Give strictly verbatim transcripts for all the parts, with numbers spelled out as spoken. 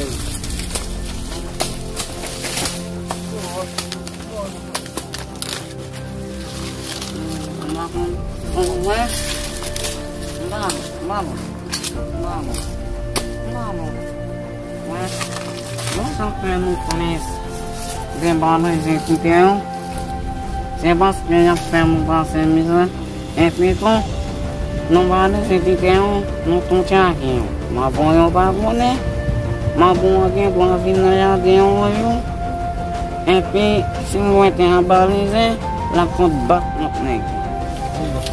M pa konn. Bon, mwen, m pa bon, m pa bon, m pa bon, m pa bon. Mwen, mwen, sa fè nou konnen. Zen pa bezwen kite yon. Se paske y ap fè m pase mizè. Epi tou, nou pa bezwen kite yon, nou tou tchake yon. Mabon yo pa konnen. Mabon an gen dwa vin nan jaden an yon jou. Epi, si nou wete a balize, l ap fout bat lòt nèg.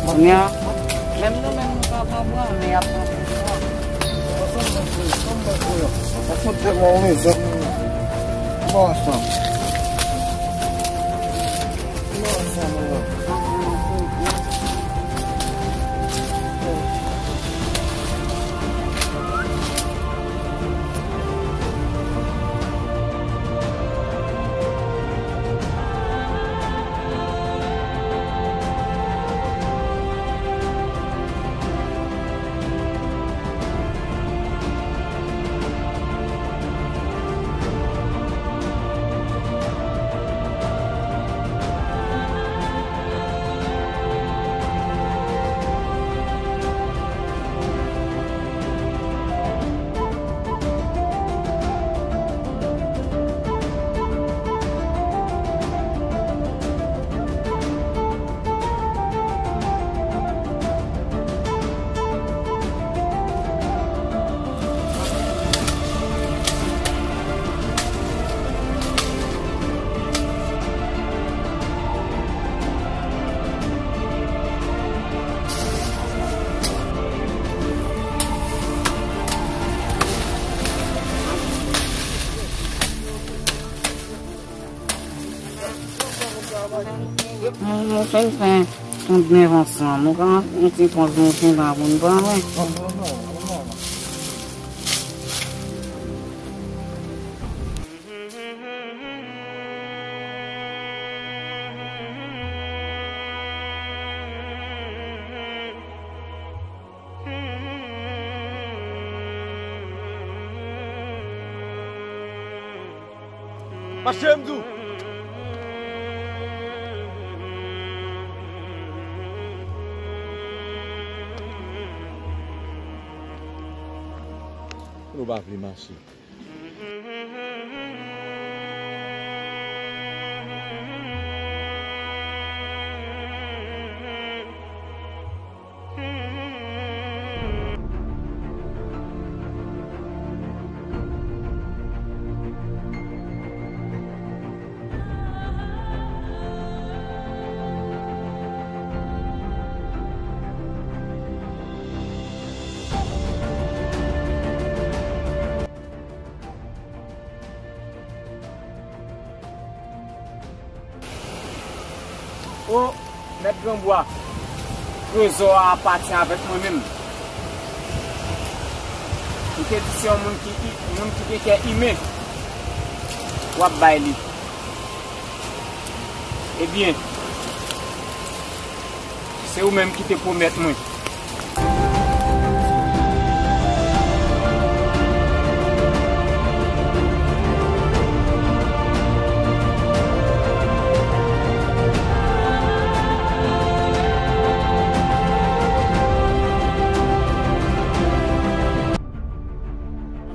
Kounye a, menm nou menm nou pa pran bwa, men y ap pran pouvwa. Ansanm nan pou yo, ansanm nan pou yo. Ansanm te mwen mizè. Bon, ansanm. Nou, nou fin fè konbinezon san. Nou ka yon ti pòz nou fin la pou n pale. Mache, m di w. Nou pa vle mache. O, Mèt Granbwa, trezò a apatyen avèk mwen menm. Ou te di se yon moun ki, moun ki gen kè imen w ap bay li. Ebyen, se ou menm ki te pwomèt mwen.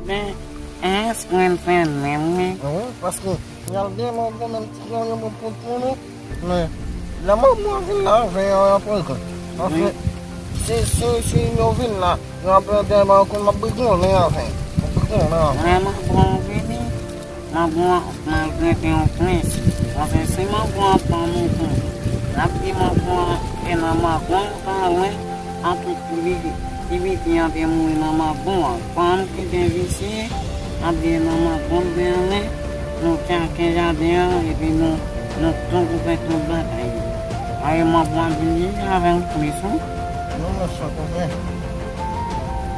Men, èske n fè menm wi? Wi, paske y al gen mwen bon menm ti yon yon bon pou nou. Men, lè mwen mwen vin la avè yon, yon pwogram. Paske si, si, si yo vin la, yo ap de mwen konn m ap bigounen avè. M ap bigounen avè. Lè mwen bon vini, mwen bon maltrete yon prens. Paske si mwen bon ap pran mouton, l ap di mwen bon e nan mwen bon pa lwen, an tout li. Ti piti an te mouri nan mabon an. Fanm ki te visye an te nan mabon bèlen, nou tchake jaden an, epi nou, nou tou pou fè tout bagay yo. Aye mabon an vini avè l plis wi. Non, non, sa konprann.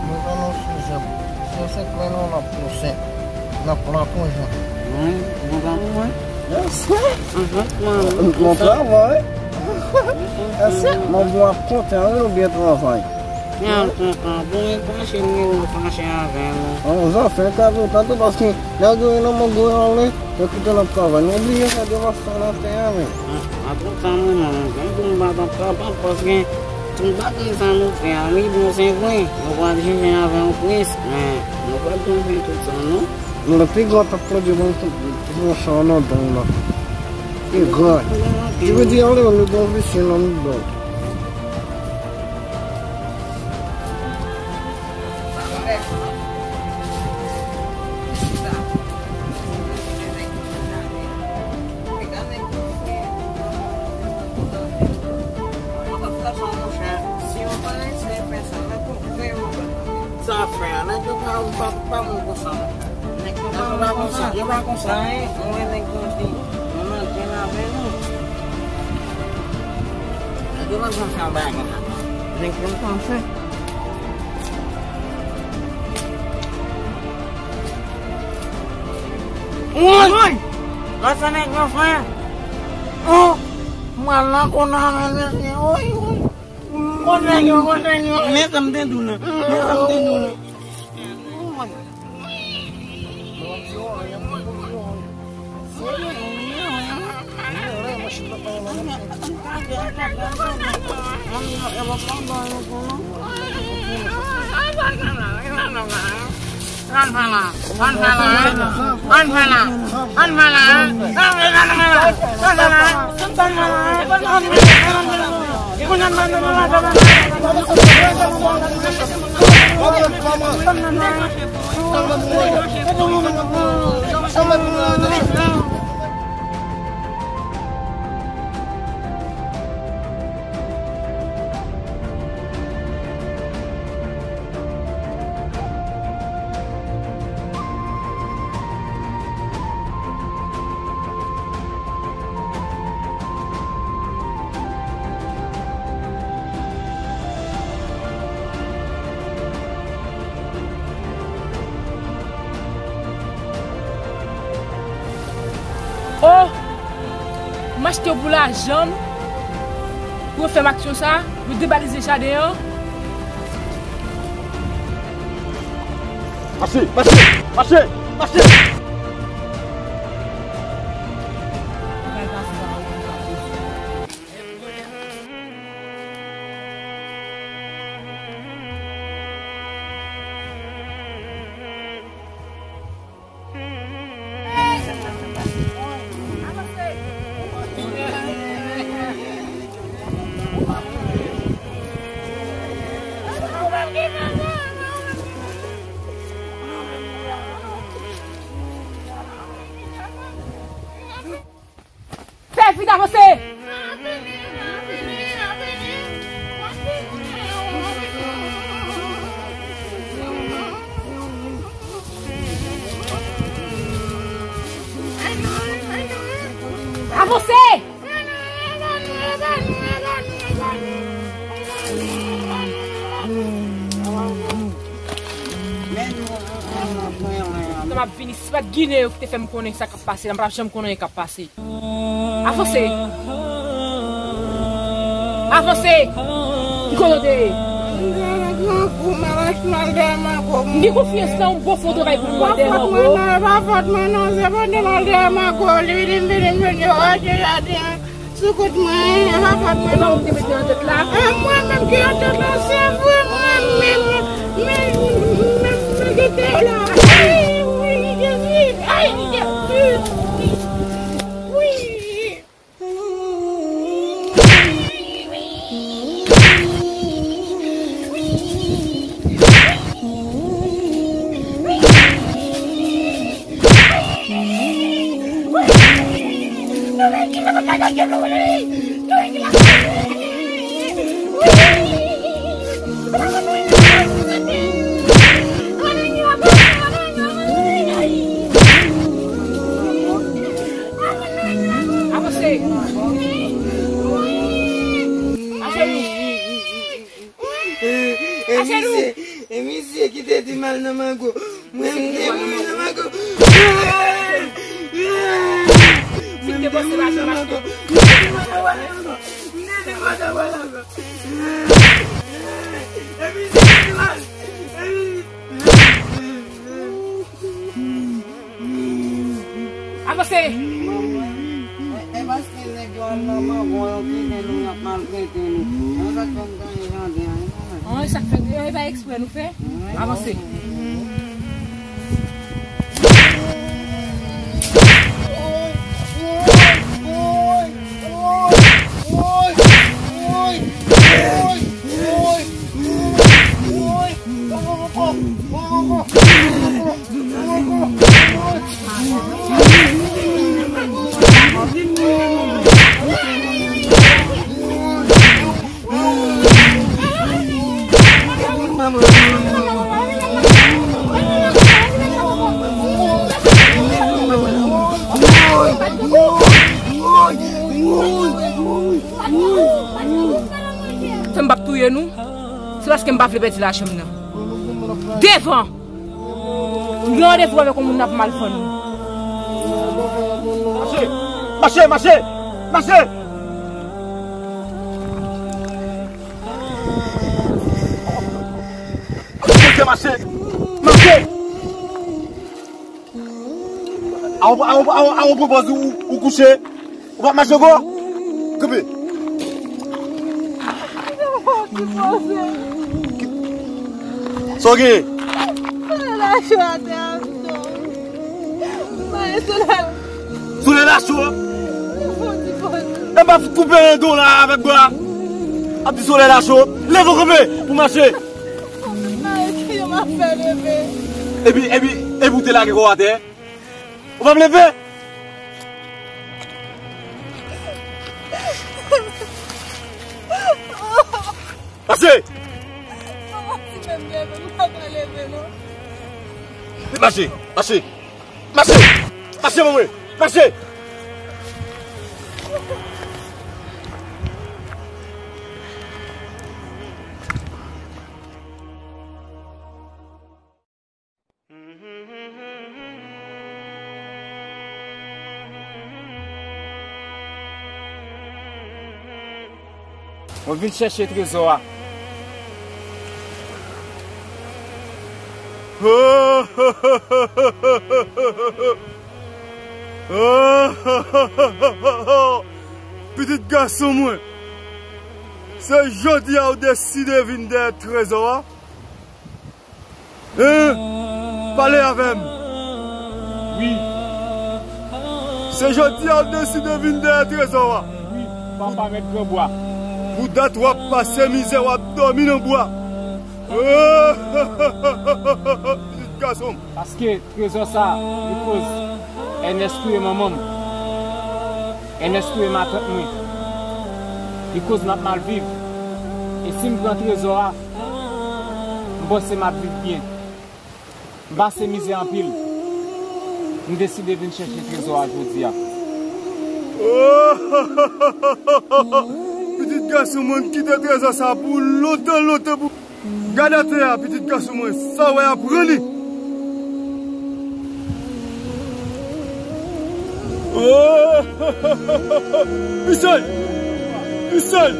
Nou anonse se, se, se kwen nou nan pwosè, nan plan konjan. Wi, nou pa mwen. Yes, sir. Anfèt, mwen, bon travay. Yes, sir. Mabon ap kontan wi, nou byen travay. Nèg kontan, bon, e fache, nou fache avè nou. An, zafè ka vin tanto paske nèg yo nan mò gwo anlè, yo kite l ap travay. Nou bliye sa devan sa nan tè a, men. An, an tout sa, mwen, non, mwen, mwen pa t ap kapab paske tout bagay sa nou fè a, li bon, se vre. Nou pral jije avè yon prens, men nou pa t konn fè tout sa, non. Nan pi gran t ap pran de bon, bon chan nan dan la. Pi gran. Ki vle di anlè, nou bon visye nan mitan. Sa fè a, nèg yo pa, pa, pa bon konsa, non. Nèg yo pa bon konsa, yo pa konsa. Sa e, mwen nèg yo di, mwen mande l avè nou. Nèg yo pa konn fè yon bagay konsa. Nèg yo konn fè. Woy! Woy! Gad sa nèg yo fè. Oh! Mwen la konn avè l, mesye. Woy, woy. Kote yo, kote yo? Men sa m te di w nan. Men sa m te di w nan. Ann fè la, ann fè la, ann fè la, ann fè la, ann fè la, ann fè la, ann fè la, ann fè la. Oh! M achte w pou lajan m, pou yo fè m aksyon sa, yo debalize jaden an. Mache, mache, mache, mache! Fè vit, avanse! Avanse! Lè m ap vini, si pa t Ginen yo ki te fè m konnen sa k ap pase la, m pa t ap janm konnen sa k ap pase. Avanse! Avanse! Ki kote w te ye? M gen konfyans nan yon bon fon travay pou m mande, mango. E pa fòt mwen non, se pandan m al dèyè mango, li vini, m vini, m vini, yo rache jaden an sou kont mwen, e pa fòt mwen non. E pa ou ki te mete nan tèt la? E mwen menm ki nan tèt la, se vre, mwen menm, men, men, men ki te la. Ay, wi, Jezi, ay, Jezi. Wi. Avanse! Ajenou! E misye, e misye ki te di m al nan mango. Mwen m te mouri nan mango. Mwen m te mouri nan mango. Mwen m te mouri nan mango. M te mouri nan mango. E misye Avanse! E, e paske nèg yo al nan mango yo kite nou, y ap maltrete nou. Mwen sa k fè m gade jandè a, wi, mwen. An, sa k fè, e pa eksprè nou fè? Avanse. Fè m p ap touye nou. Se paske m pa vle pèdi lachanm nan. Devan! M gen randevou avèk yon moun nan pou m al vann li. Mache! Mache! Mache! Mache! Mache! Mache! Mache! A w, a w, a w, a w pran pòz ou, ou kouche. Ou p ap mache ankò? Kanpe. Sa w genyen? Solèy la cho atè a, m tonbe. Mwen solèy. Solèy la cho? E pa koupe nan do la avèk bra. Ap di solèy la cho. Leve w kanpe pou mache. Epi, epi, epi ou te lage kò w atè? Ou p ap leve? Mache! Mache! Mache! Mache! Mache, manmay! Mache! Mwen vin chèche trezò a. Pitit gason mwen, se jodi a ou deside vin dèyè trezò a? Hein? Pale avè m. Wi. Se jodi a ou deside vin dèyè trezò a. Wi, papa mèt granbwa. Pou dat w ap pase mizè, w ap dòmi nan bwa. Pitit gason m. Paske trezò sa, li koz Ernest touye manman m. Ernest touye matant mwen. Li koz m ap mal viv. E si m pran trezò a, m panse m ap viv byen. M pase mizè anpil. M deside vin chèche trezò a jodi a. Pitit gason mwen, m kite trezò sa pou lontan, lontan pou. Gade atè a, pitit gason mwen, sa w wè a, pran li. Pisay! Pisay!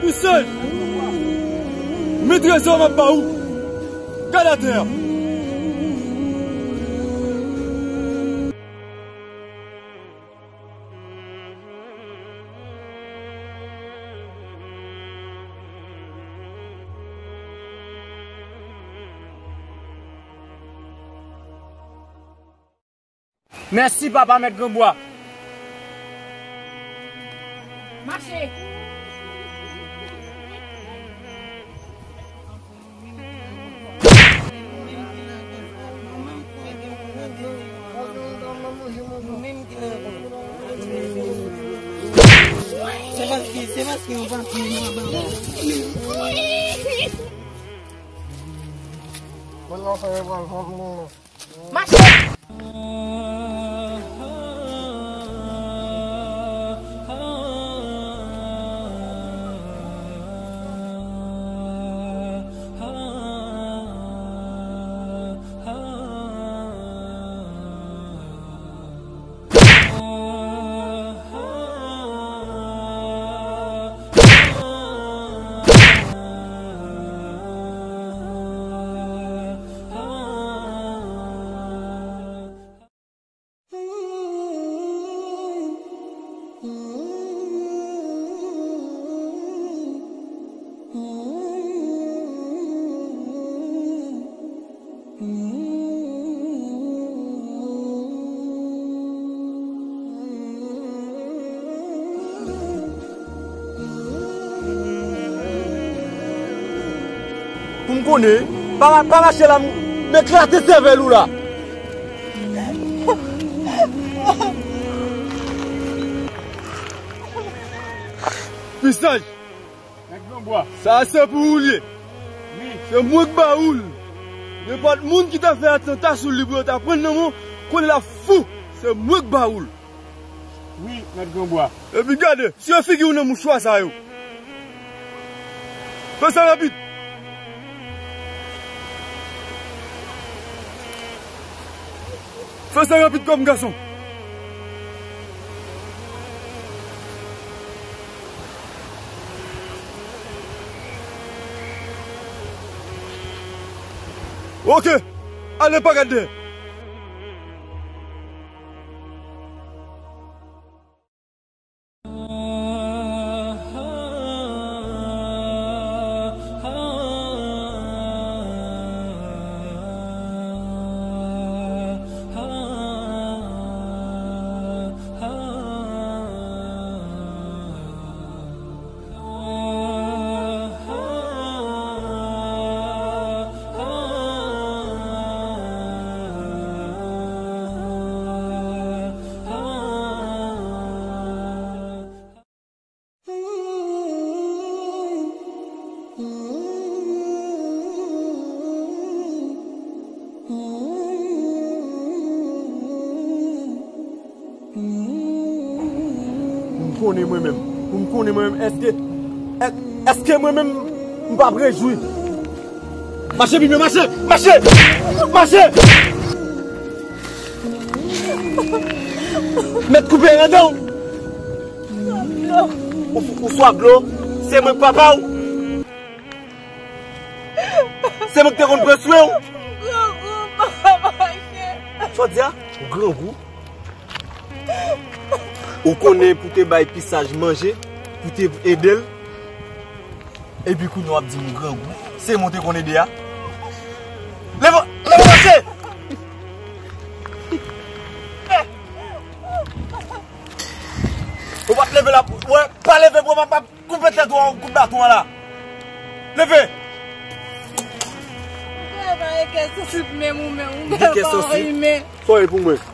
Pisay! Men trezò m ap ba ou. Gade atè a. Mèsi, papa mèt granbwa. Mache. Se paske, se paske yon papi mwen ba ou. Mache! Konnen, pa, pa mache la, m, m eklate sèvèl ou la. Visaj. Nèg Granbwa. Sa a se pou ou l ye. Wi. Se mwen k ba ou l. Nenpòt moun ki ta fè atanta sou li pou yo ta pran l nan men w, konnen l ap fou. Se mwen k ba ou l. Wi, Mèt Granbwa. Epi gade, si yo figi w nan mouchwa sa yo. Fè sa rapid. Fè sa rapid kòm gason. Ok, ale pa gade. Pou m konnen mwen menm. Pou m konnen mwen menm. Èske, è-, èske mwen menm, m p ap rejwi? Mache, Bibyo, mache! Mache! Mache! Mèt koupe nan dan w. Ou, ou swaf dlo? Se mwen k papa w. Se mwen ki te konn pran swen w. Grangou, papa, mache. Sa w di a? Grangou? Ou konnen pou te bay Visaj manje, pou te ede l. Epi kounye a w ap di m grangou. Se mwen w te konn ede a. Leve, leve mache! Ou p ap leve la, wè, pa leve pou m ap koupe tèt ou a yon kout baton an la. Leve! Ou pa gen kè sansib menm ou menm, ou gen kè pa sansib? Sa w ye pou mwen?